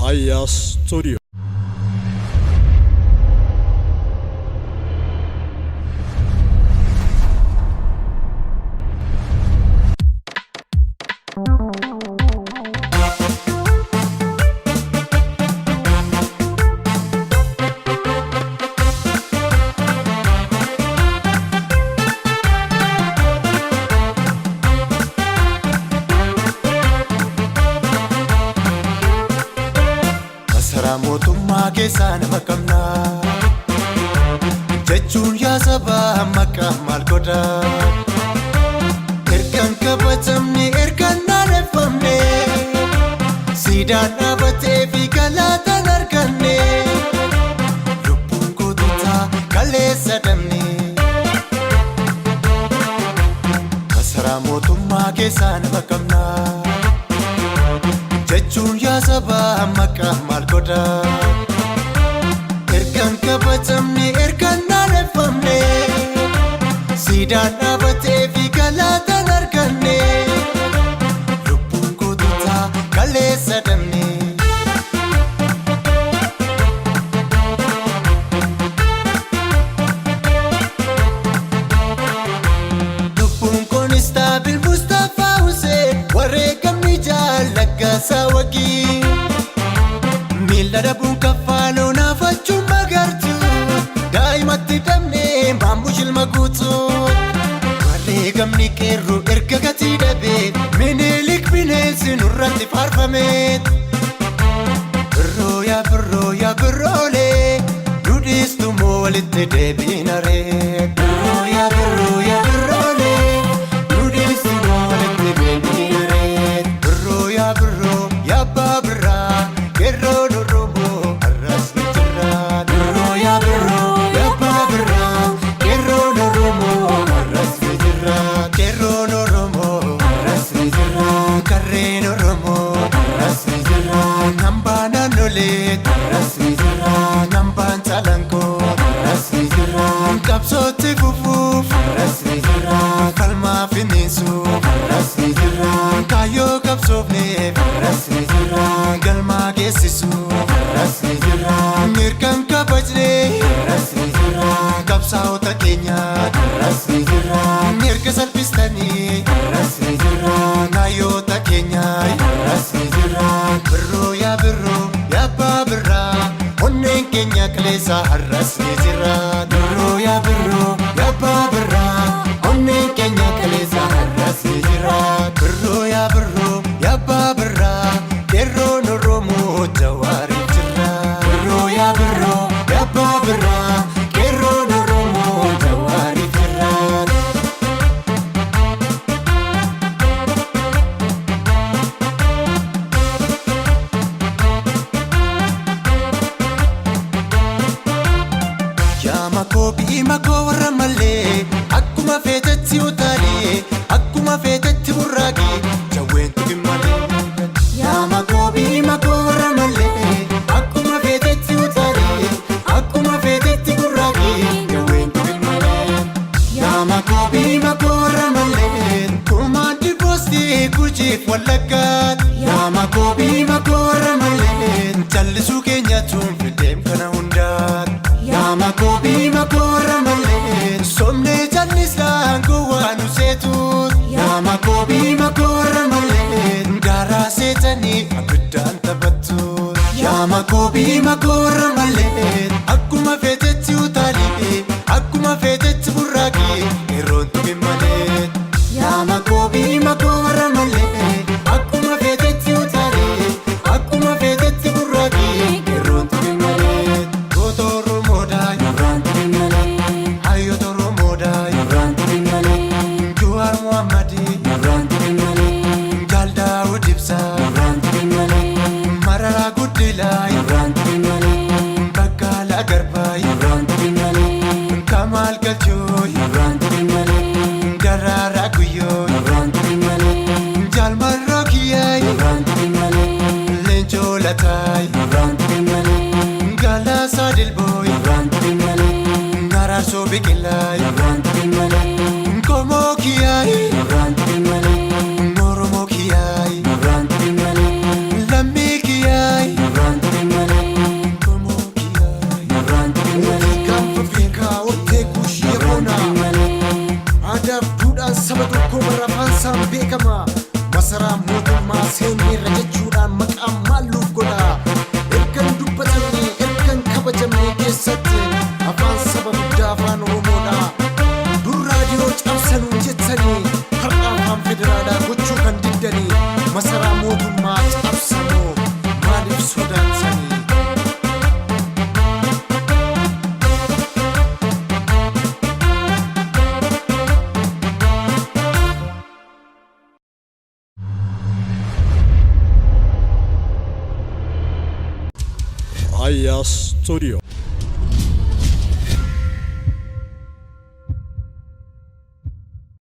Aya Studio. Masaraa mootummaa keessaa nama qabna jechuun yaa sabaa maqaa maal godha? Ergaan kabajamne, ergaan naaneffamne, siidaan dhaabatee fi galaataan arganne, lubbuun goototaa kaleessa dhabne. Masaraa mootummaa keessaa nama qabna jechuun yaa sabaa maqaa maal godha? Ergaan kabajamne, ergaan naaneffamne, siidaan dhaabatee fi galaataan arganne, lubbuun goototaa kaleessa dhabne. Lubbuun koonistaabil Mustaphaa Hussein, wareegamni jaallaggasaa wagii. Miila dhabuun kaffaaloo naafachuun magartu, daa'imatti dhabnee maambush ilma guutuu. Wareegamni qeerroo erga gatii dhabee, Minilik bineensi nurratti faarfame. Birroo yaa birroo yaa birroolee, nu dhiistu moo walitti deebiinaree? Birroo yaa birroo yaa birroolee, nu dhiistu moo walitti deebiinaree? Birroo yaa birroo yaa abbaa birraa, qeerroon Oromoo har'as ni jirra. Birroo yaa birroo yaa abbaa birraa, qeerroon Oromoo har'as ni jirra. Qeerroon Oromoo har'as ni jirra. Qarreen Oromoo har'as ni jirra. Hambaa naannolee har'as ni jirra. Hambaan Calanqoo har'as ni jirra. Qabsootti fufuuf har'as ni jirra. Falmaa finiinsuuf har'as ni jirra. Kaayyoo qabsoofneef har'as ni jirra. Galmaa geessisuuf har'as ni jirra. Mirgaan kabajnee har'as ni jirra. Qabsaa'ota keenya har'as ni jirra. Mirga salphistanii har'as ni jirra. Naayyoota keenya har'as ni jirra. Birroo yaa birroo yaa abbaa birraa, onneen keenya kaleessa har'as ni jira. Birroo yaa birroo yaa abbaa birraa, onneen keenya kaleessa har'as ni jira. Birroo yaa birroo yaa abbaa birraa, qeerroon Oromoo Jawaariif jira. Birroo yaa birroo yaa abbaa birraa, qeerroon Oromoo Jawaariif jira. Yaa makoo bi'i makoo warra malee, akkuma feetetti utaalee, akkuma feetetti burraaqee, jawween tuqin malee. Yaa makoo bi'i makoo warra malee, akkuma feetetti utaalee, akkuma feetetti burraaqee, jawween tuqin malee. Yaa makoo bi'i makoo warra malee, kumaandi poostii Gujiif Wallaggaat. Yaa makoo bi'i makoo warra malee, callisuu keenya tun fideem kana hundaat. Yaa makoo bi'i makoo warra malee, somnee jallisaan gowwaa nu seetuut. Yaa makoo bi'i makoo warra malee, garaa seetanii abiddaan taphattuut. Yaa makoo bi'i makoo warra malee, akkuma feetetti utaalee, akkuma feetetti burraaqee, qeerroon tuqin malee. Yaa makoo bi'i makoo warra malee, akkuma feetetti utaalee, akkuma feetetti burraaqee, qeerroon tuqin malee. Goota Oromoodhaa Nurraan turin malee, hayyoota Oromoodhaa nurraan turin malee, Jawaar Muhammadii nurraan turin malee, Jaal Daawud Ibsaa nurraan turin malee, Mararaa Guddinaa nurraan turin malee, Baqqalaa Garbaa nurraan turin malee, Kamaal Galchuu nurraan turin malee, Daraaraa Guyyoo nurraan turin malee, Jaal Marroo Kiyyaay nurraan turin malee, Leencoo Lataa nurraan turin malee, Galaasaa Dilboo nurraan turin malee, Araarsoo Biqilaa nurraan turin malee, Qomoo Kiyyaay nurraan turin malee, Oromoo Kiyyaay nurraan turin malee, Lammii Kiyyaay nurraan Raayyaa Studio.